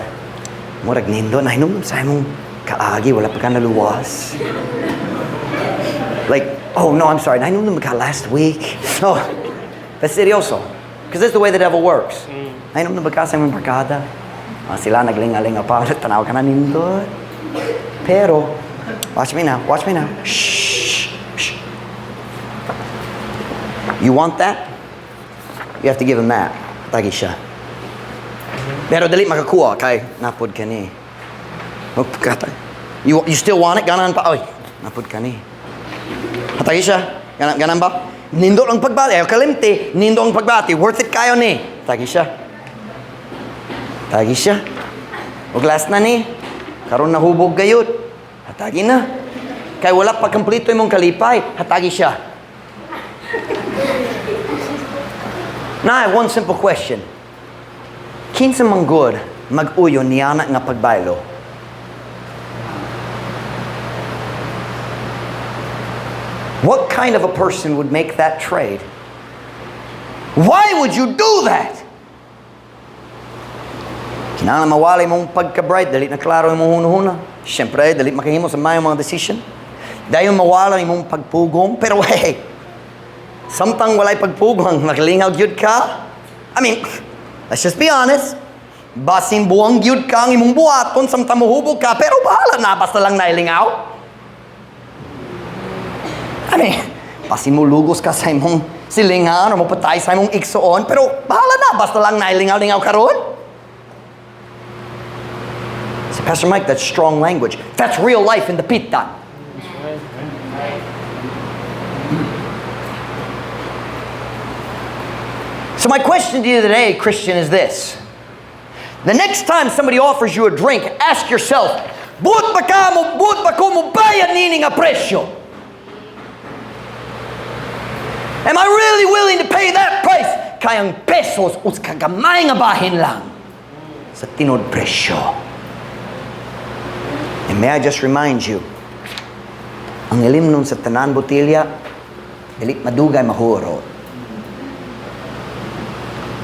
Murag nindo, nahinom sa imong kaagi, wala pa ka naluwas. Like, oh no, I'm sorry, nahinom ka last week. Oh, but seryoso. Because that's the way the devil works. Nahinom na ba ka sa imong barkada? Ah, sila naglinga-linga pa, tanaw ka na nindot. Pero, watch me now, watch me now. Shh, shh. You want that? You have to give him that. Tagi siya. Pero dali makakuha kay napod ka ni. Magpagkata. You still want it? Ganan pa. Oy, napod ka ni. Hatagi siya. Ganan, ganan ba? Nindo ang pagbati. Ayaw kalimti. Nindo ang pagbati. Worth it kayo ni. Tagi siya. Tagi siya. Og last na ni. Karon nahubog gayud. Hatagi na. Kay wala pa kompleto imong kalipay. Hatagi siya. Now I have one simple question. Kinsa man gud mag-uyon niana nga pagbaylo? What kind of a person would make that trade? Why would you do that? Kinahanglan mawala imong pagka-bright, dali na klaro imong hunahuna. Siyempre, dali makahimo sa mayong mga decision. Dayon mawala imong pagpugong, pero hey, samtang walay pagpugong, nakalingaw gyud ka. I mean, let's just be honest. Basin buwang gyud ka ang imong buhaton samtang mohubog ka, pero bahala na, basta lang nailingaw. I mean, basin mo lugos ka sa imong silingan o mopatay sa imong igsoon, pero bahala na, basta lang nailingaw-lingaw karon. Say, "Pastor Mike, that's strong language." That's real life in the pitan. So my question to you today, Christian, is this. The next time somebody offers you a drink, ask yourself, "Buot ba ka mo, buot ba ko mo bayad nini nga presyo? Am I really willing to pay that price?" Kay ang pesos usa ka gamay nga bahin lang sa tinuod presyo. And may I just remind you, ang ilimnon sa tanan botilya, dili madugay mahuro.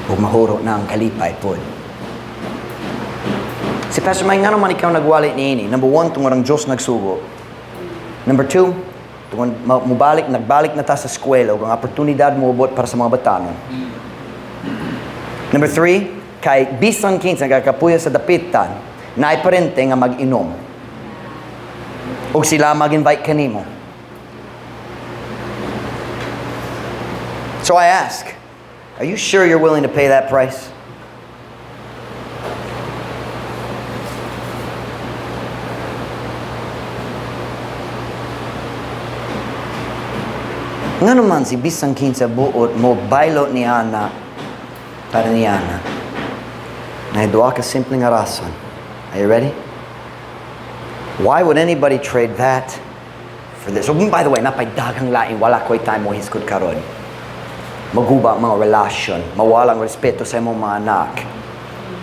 Ug mahuro na ang kalipay pod. Si Pastor Mike, ngano man ikaw nagwali niini? Number one, tungod ang Diyos nagsugo. Number two, tungod mubalik, nagbalik na ta sa eskwela ug ang oportunidad moabot para sa mga batanon. Number three, kay bisan kinsa kakapuyo sa dapitan, naay parente nga mag-inom. Ug sila mag-invite kanimo. So I ask, are you sure you're willing to pay that price? Ngano man si bisan kinsa buot mo baylot ni ana para ni ana? Naay duha ka simple nga rason. Are you ready? Why would anybody trade that for this? Oh, by the way, naa pay daghang lain, wala ko'y time mo hisgot karon. Maguba ang mga relasyon, mawala ang respeto sa imong mga anak,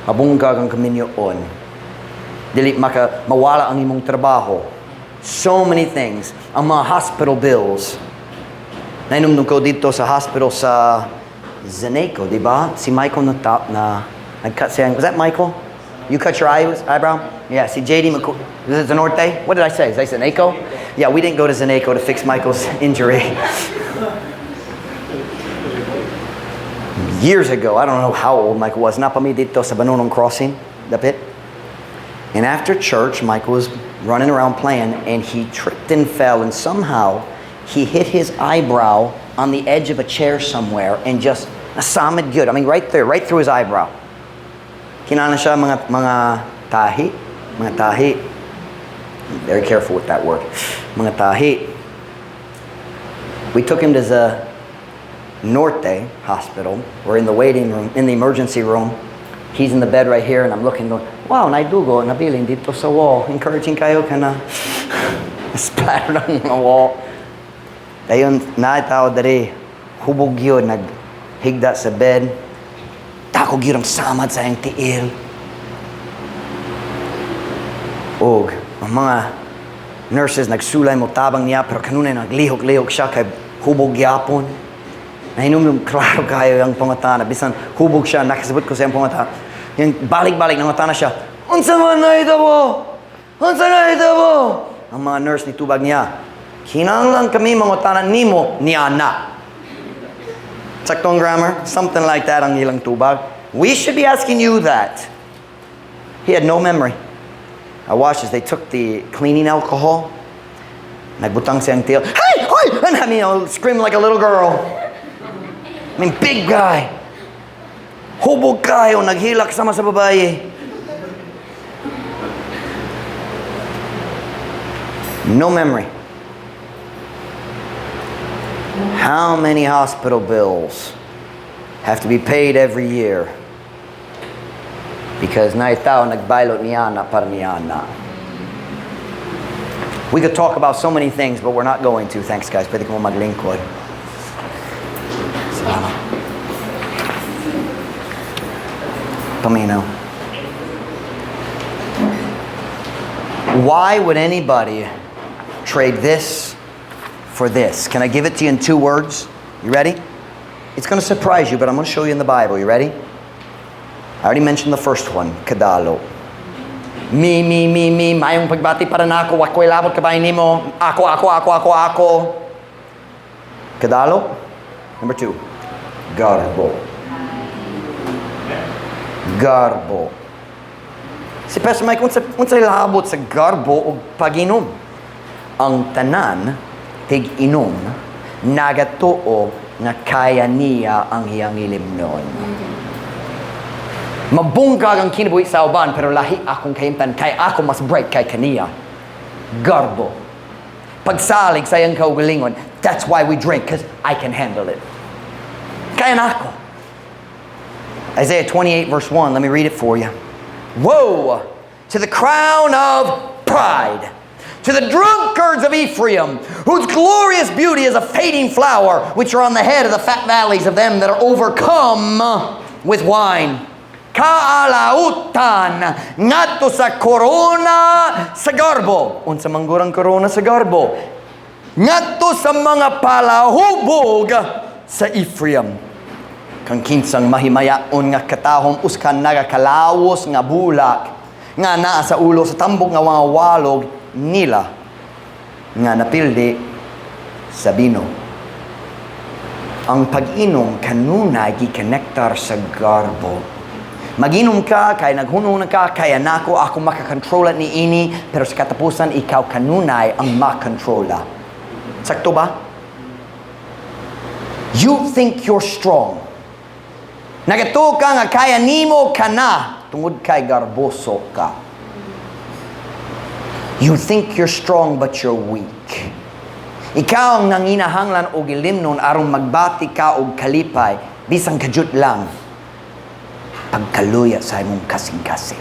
mabungkag ang kaminyoon, dili maka mawala ang imong trabaho. So many things. Ang mga hospital bills. Nahinumdum ko didto sa hospital sa Zeneco, di ba? Si Michael na top na nag-cut siya. Was that Michael? You cut your eyebrow? Yeah, si JD McCoy. Is it Zenorte? What did I say? Is that Zeneco? Yeah, we didn't go to Zeneco to fix Michael's injury. Years ago, I don't know how old Michael was. Naa pa mi didto sa Banonong Crossing, dapit. And after church, Michael was running around playing, and he tripped and fell, and somehow he hit his eyebrow on the edge of a chair somewhere and just nasamid gyud. I mean, right there, right through his eyebrow. Kinahanglan siya mga tahi, mga tahi. Very careful with that word. Mga tahi. We took him to the Norte Hospital. We're in the waiting room, in the emergency room. He's in the bed right here, and I'm looking, going, "Wow, naay dugo, nabilin didto sa wall." Encouraging kaayo kana. Splattered on the wall. Dayon, naay tao diri, hubog gyud, naghigda sa bed. Dako gyud ang samad sa iyang tiil. Og ang mga nurses nagsulay mo tabang niya, pero kanunay naglihok-lihok siya kay hubog gyapon. Nahinumdum klaro kaayo ang pangutana. Bisan hubog siya, nakasabot ko sa iyang pangutana. Yung balik-balik nangutana siya, "Unsa man nahitabo? Unsa nahitabo?" Ang mga nurse ni tubag niya, "Kinahanglan kami mangutana nimo niana." Saktong grammar? Something like that ang ilang tubag. "We should be asking you that." He had no memory. I watched as they took the cleaning alcohol. Nagbutang siyang tiil. "Hey! Hoy!" And I mean, screaming like a little girl. I mean, big guy. Hubog kaayo, naghilak sama sa babae. No memory. How many hospital bills have to be paid every year because naay tao nagbaylot niana para niana? We could talk about so many things, but we're not going to. Thanks, guys. Pwede ko maglingkod. Salamat. Paminaw. Why would anybody trade this for this? Can I give it to you in two words? You ready? It's going to surprise you, but I'm going to show you in the Bible. You ready? I already mentioned the first one, kadalo. Me, me, me, me, maayong pagbati para nako, wa ko'y labot kabahin nimo. Ako, ako, ako, ako, ako. Kadalo. Number two, garbo. Garbo. Si Pastor Mike, unsa labot sa garbo o pag-inom? Ang tanan, tig-inom, nagatuo nga kaya niya ang iyang ilimnon. Mabungkag ang kinabuhi sa uban, pero lahi akong kahimtang kay ako mas bright kay kaniya. Garbo. Pagsalig sa iyang kaugalingon, "That's why we drink, because I can handle it. Kaya na ako." Isaiah 28 verse 1, let me read it for you. Woe to the crown of pride, to the drunkards of Ephraim, whose glorious beauty is a fading flower, which are on the head of the fat valleys of them that are overcome with wine. Kaalautan ngadto sa korona sa garbo. Unsa man gurang korona sa garbo? Ngadto sa mga palahubog sa Ephraim. Kang kinsang mahimayaon nga katahom usa ka nagakalawos nga bulak nga naa sa ulo sa tambok nga mga walog nila nga napildi sa bino. Ang pag-inom kanunay gikonektar sa garbo. Maginom ka, kay naghunong ka, kaya nako, ako makakontrola ni ini, pero sa katapusan, ikaw kanunay ang makontrola. Sakto ba? You think you're strong. Nagatuo ka nga kaya nimo kana tungod kay garboso ka. You think you're strong, but you're weak. Ikaw ang nanginahanglan og ilimnon aron magbati ka og kalipay bisan kadyot lang pagkaluya sa imong kasing-kasing.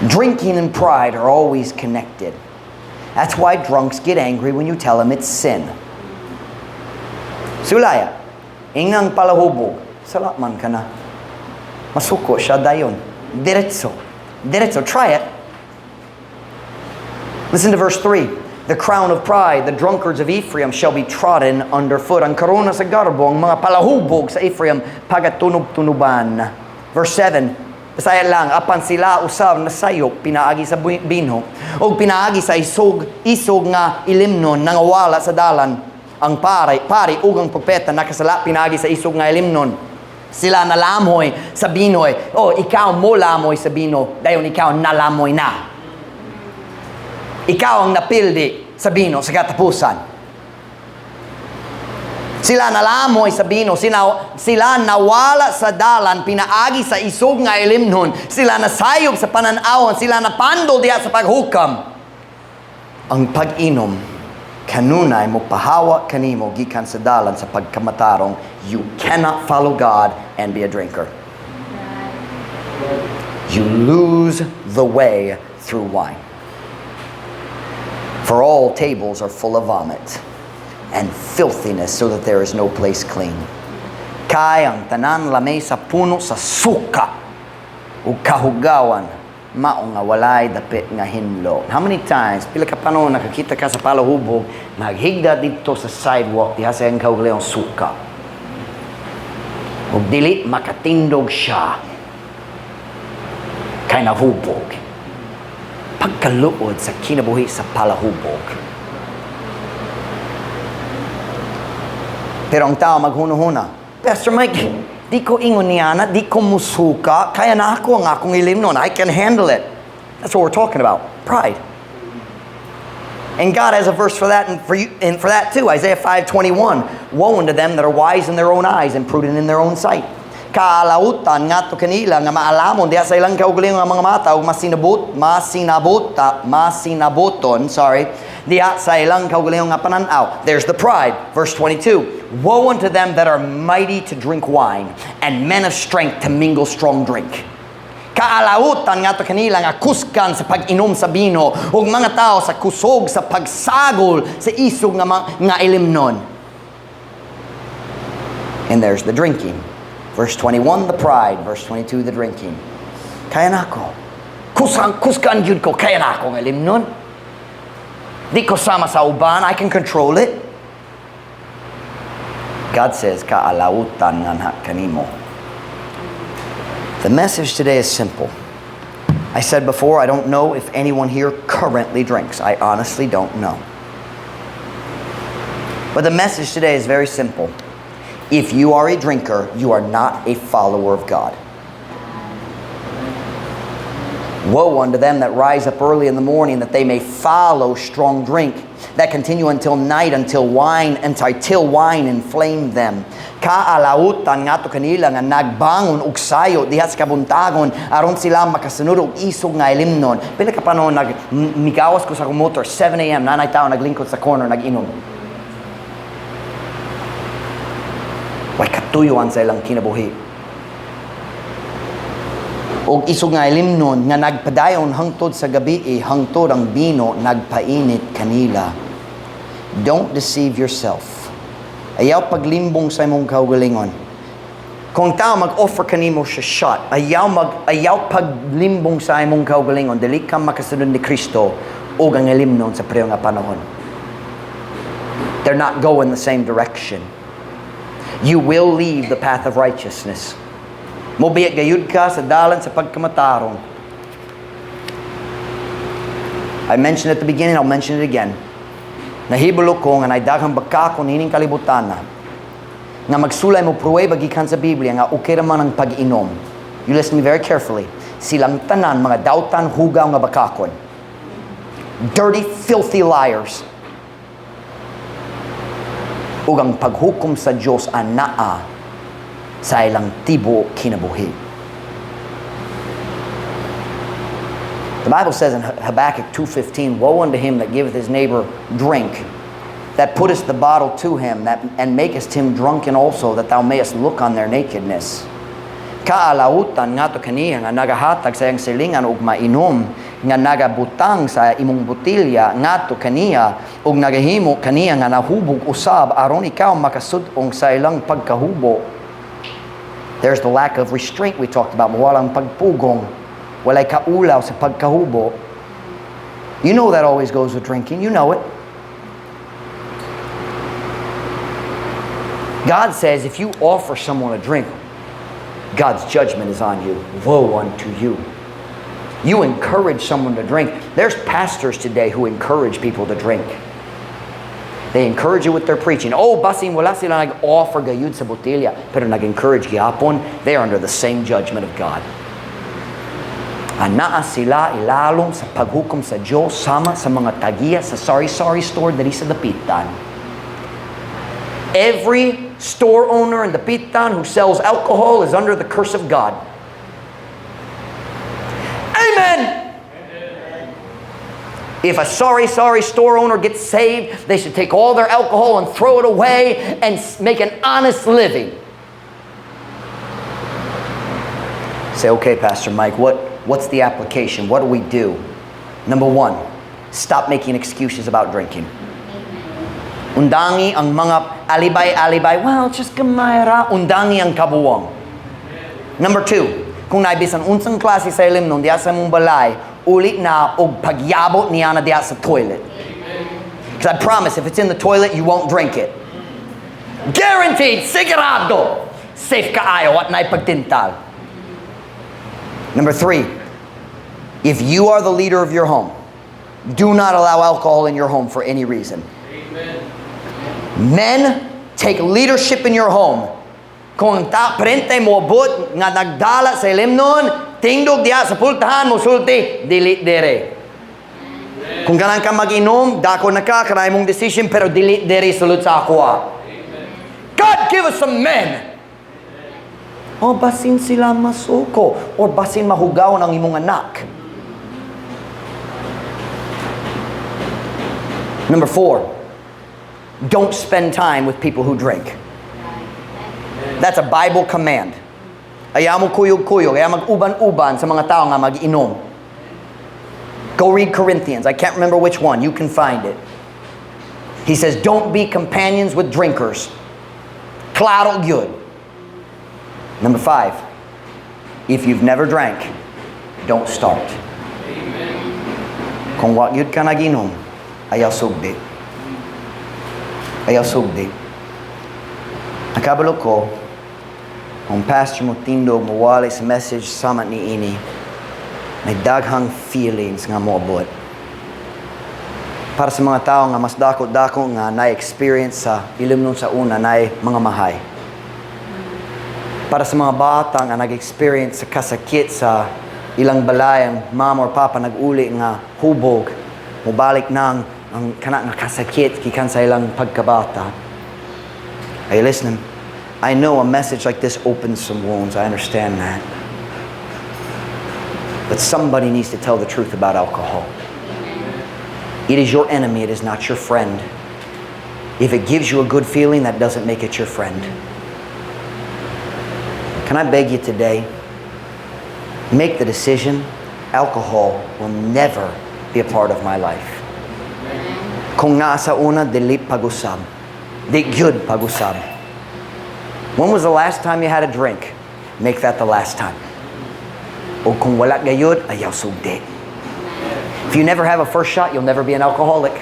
Drinking and pride are always connected. That's why drunks get angry when you tell them it's sin. Sulaya, ingang palahubog, sala man kana. Masuko siya dayon. Diretso. Diretso. Try it. Listen to verse 3. "The crown of pride, the drunkards of Ephraim, shall be trodden underfoot." Ang korona sa garbo, ang mga palahubog sa Ephraim, pagatunob-tunuban. Verse 7, Bisaya lang, "Apan sila usab nasayop pinaagi sa bino o pinaagi sa isog isog nga ilimnon, nangawala sa dalan. Ang pare ug ang propeta nakasala pinaagi sa isog nga ilimnon. Sila nalamoy sa bino." Oh, ikaw mo lamoy sa bino, dayon ikaw nalamoy na. Ikaw ang napildi sa bino sa katapusan. Sila nalamoy sa bino, sila nawala sa dalan, pinaagi sa isog nga ilimnon, sila nasayop sa pananawon, sila napandol diha sa paghukam. Ang pag-inom, kanunay mo pahawa kanimo gikan sa dalan sa pagkamatarong. You cannot follow God and be a drinker. You lose the way through wine. "For all tables are full of vomit and filthiness, so that there is no place clean." Kay ang tanan lamesa puno sa suka ug kahugawan, mao nga walay dapit nga hinlo. How many times, pila ka panahon nakakita ka sa palahubog, naghigda didto sa sidewalk diha sa iyang kaugalingong suka? Ug dili makatindog siya kay nahubog. Pagkaluod sa kinabuhi sa palahubog. Pero ang tao maghuna-huna, "Pastor Mike, di ko ingon niya na, di ko musuka, kaya na ako ang akong ilimnon. I can handle it." That's what we're talking about. Pride. And God has a verse for that and for you and for that too. Isaiah 5:21. "Woe unto them that are wise in their own eyes and prudent in their own sight." Kaalautan ngadto kanila nga maalamon diha sa ilang kaugalingon nga mga mata ug masinabot masinabota masinaboton, sorry, diha sa ilang kaugalingon nga pananaw. There's the pride. Verse 22. "Woe unto them that are mighty to drink wine and men of strength to mingle strong drink." Kaalautan ngadto kanila nga kusgan sa pag-inom sa bino ug mga tao sa kusog sa pagsagol sa isog nga ilimnon. And there's the drinking. Verse 21, the pride. Verse 22, the drinking. Kaya na ako. Kusang, kusgan gyud ko. Kaya na ako ng ilimnon. Di ko sama sa uban. I can control it. God says, "Kaalautan nga kanimo." The message today is simple. I said before, I don't know if anyone here currently drinks. I honestly don't know. But the message today is very simple. If you are a drinker, you are not a follower of God. "Woe unto them that rise up early in the morning, that they may follow strong drink, that continue until night, until wine inflame them." Kaalautan ngadto kanila nga nagbangon og sayo diha sa kabuntagon aron sila makasunod og isog nga ilimnon. Pila ka panahon nag migawas ko sa akong motor 7 a.m., naa nay tao naglingkod sa corner, nag-inom. Way katuyuan sa ilang kinabuhi. Og isog nga ilimnon nga nagpadayon hangtod sa gabi, eh, hangtod ang bino nagpainit kanila. Don't deceive yourself. Ayaw paglimbong sa imong kaugalingon. Kung tao mag-offer kanimo sa shot, ayaw paglimbong sa imong kaugalingon, dili ka makasunod ni Kristo ug ang ilimnon sa pareho nga panahon. They're not going the same direction. You will leave the path of righteousness. Mobiya gayud ka sa dalan sa pagkamatarong. I mentioned at the beginning, I'll mention it again. Nahibalo ko nga naay daghang bakakon niining kalibutan na nga magsulay mo pruweba gikan sa Biblia nga okay ra man ang pag-inom. You listen to me very carefully. Silang tanan mga dautan, hugaw nga bakakon. Dirty, filthy liars. Ug ang paghukom sa Dios anaa sa ilang tibuok kinabuhi. The Bible says in Habakkuk 2:15, "Woe unto him that giveth his neighbor drink, that puttest the bottle to him, and makest him drunken also, that thou mayest look on their nakedness." Kaalautan ngadto kaniya nga nagahatag sa iyang silingan og mainom, nga nagabutang sa imong botelya ngadto kaniya ug nagahimo kaniya nga nahubog usab, aron ikaw makasud-ong sa ilang pagkahubo. There's the lack of restraint we talked about. Walang pagpugong, walay kaulaw sa pagkahubo. You know that always goes with drinking. You know it. God says if you offer someone a drink, God's judgment is on you. Woe unto you. You encourage someone to drink. There's pastors today who encourage people to drink. They encourage you with their preaching. Oh, basin wala sila nag-offer gayud sa botelya, pero nag-encourage gyapon. They are under the same judgment of God. Anaa sila ilalom sa paghukom sa Diyos sama sa mga tagiya sa sari-sari store diri sa Dapitan. Every store owner in Dapitan who sells alcohol is under the curse of God. Amen! If a sari-sari store owner gets saved, they should take all their alcohol and throw it away and make an honest living. Say, "Okay, Pastor Mike, what's the application? What do we do?" Number one, stop making excuses about drinking. Undangi ang mga alibay-alibay. "Well, just gamay ra." Undangi ang kabuwang. Number two, kung naay bisan unsang klase sa ilimnon diya sa imong balay, uli na og pagyabot niya na diya sa toilet. Because I promise, if it's in the toilet, you won't drink it. Guaranteed! Sigurado! Safe kaayo at naay pagtintal. Number three, if you are the leader of your home, do not allow alcohol in your home for any reason. Amen. Men, take leadership in your home. Kung ang parente moabot nga nagdala sa ilimnon, tindog diha sa pultahan mo sulti, dili dere. Kung ganahan ka mag-inom, dako na ka, kanay mong decision, pero dili dere sulod sa akoa. God, give us some men! Oh, basin sila masuko or basin mahugaw ng imong anak. Number four, don't spend time with people who drink. That's a Bible command. Ayaw mo kuyog-kuyog, ayaw mag-uban-uban sa mga tao nga mag-inom. Go read Corinthians. I can't remember which one. You can find it. He says, don't be companions with drinkers. Klaro gyud. Number five, if you've never drank, don't start. Amen. Kung wa gyud ka nag-inom, ayaw sugdi. Ayaw sugdi. Nakabalo ko, kung pastor mo tindog, mawali sa message sama ni ini, may daghang feelings nga moabot. Para sa mga tao nga mas dako-dako nga na-experience sa ilimnon sa una, na mga mahay. Para sa mga bata nga nag-experience sa kasakit sa ilang balay, ang mama or papa nag-uli nga hubog, mobalik nang ang kana nga kasakit gikan sa ilang pagkabata. Are you listening? I know a message like this opens some wounds. I understand that. But somebody needs to tell the truth about alcohol. It is your enemy. It is not your friend. If it gives you a good feeling, that doesn't make it your friend. Can I beg you today, make the decision, alcohol will never be a part of my life. Kung nasa una, dili pag-usab. Di gyud pag-usab. When was the last time you had a drink? Make that the last time. O kung wala gayud, ayaw sugdi. If you never have a first shot, you'll never be an alcoholic.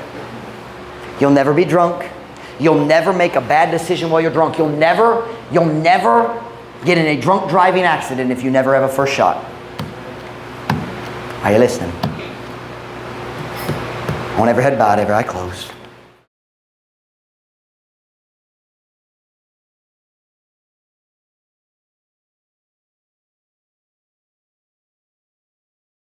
You'll never be drunk. You'll never make a bad decision while you're drunk. You'll never get in a drunk driving accident if you never have a first shot. Are you listening? On every head bowed, every eye closed.